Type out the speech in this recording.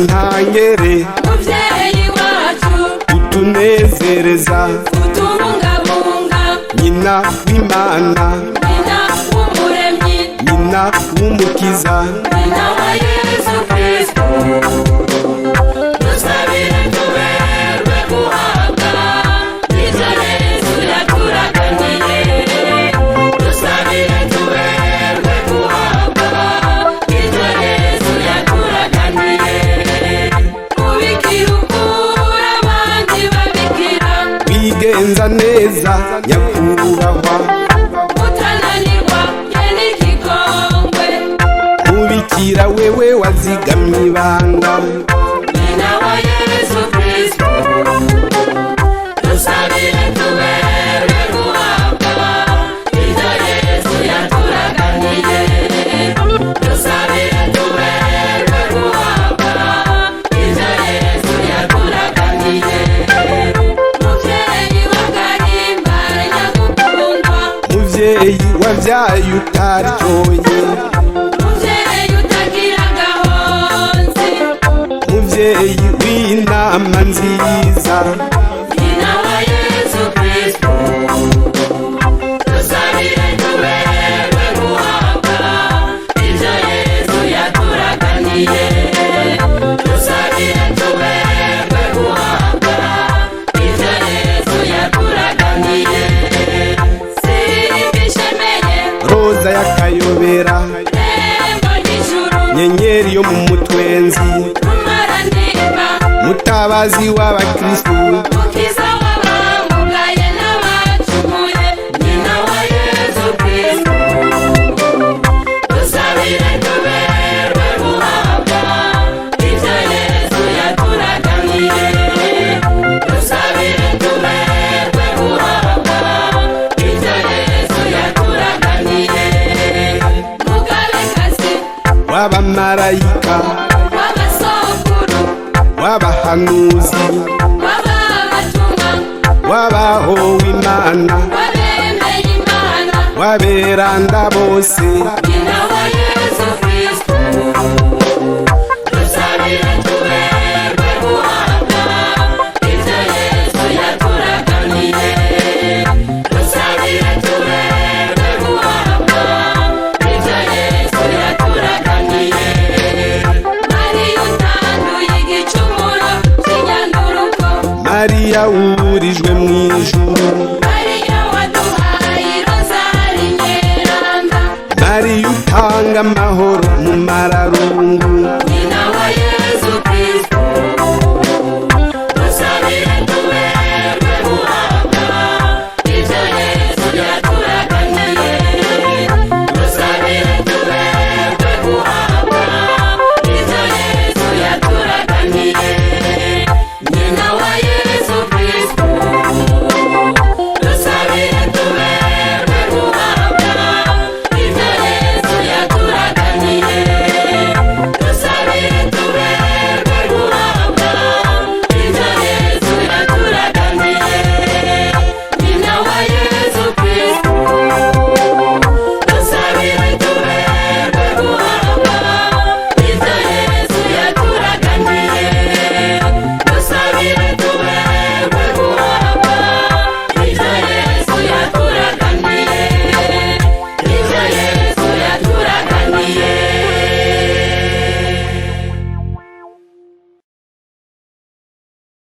Ntangere. Muvyeyi wacu, utunezereza, utubungabunga, nyina w'Imana, nyina w'Umuremyi, nyina w'Umukiza, nyina wa Yesu Kristo, dusabire tuberwe guhabwa ivyo Yesu yaturaganiye. Dusabire tuberwe guhabwa ivyo Yesu yaturaganiye. Mubikira ukura abandi babikira, wigenza neza nyakubahwa, utananirwa ye n'ikigongwe, mubikira wewe wazigamye ibanga, nyina wa Yesu Kristo, dusabire tuberwe guhabwa ivyo Yesu yaturaganiye. Dusabire tuberwe guhabwa ivyo Yesu yaturaganiye. Muvyeyi w'agahimbare nyagukundwa, muvyeyi wavyaye utaryoye, muvyeyi utagira agahonzi, muvyeyi w'inama nziza, nyina wa Yesu Kristo, dusabire tuberwe guhabwa ivyo Yesu yaturaganiye. Dusabire tuberwe guhabwa ivyo Yesu yaturaganiye. Simbishemeye, roza y'akayobera, rembo ry'ijuru, nyenyeri yo mu mutwenzi, rumaranimba, mutabazi w'abakristu, mukiza w'abamugaye n'abacumuye, nyina wa Yesu Kristo, dusabire tuberwe guhabwa ivyo Yesu yaturaganiye. Dusabire tuberwe guhabwa ivyo Yesu yaturaganiye. Mugabekazi w'abamarayika, w'abasokuru, w'abahanuzi, w'ababatumwa, w'abahowe Imana, w'abemeye Imana, w'aberanda bose, nyina wa Yesu Kristo, dusabire tuberwe guhabwa ivyo Yesu yaturaganiye. Dusabire tuberwe guhabwa ivyo Yesu yaturaganiye. Mariya utanduye igicumuro c'inyanduruko, Mariya wurijwe mw'ijuru, Mariya waduhaye irozari nyeranda, Mariya utanga amahoro mu mararungu,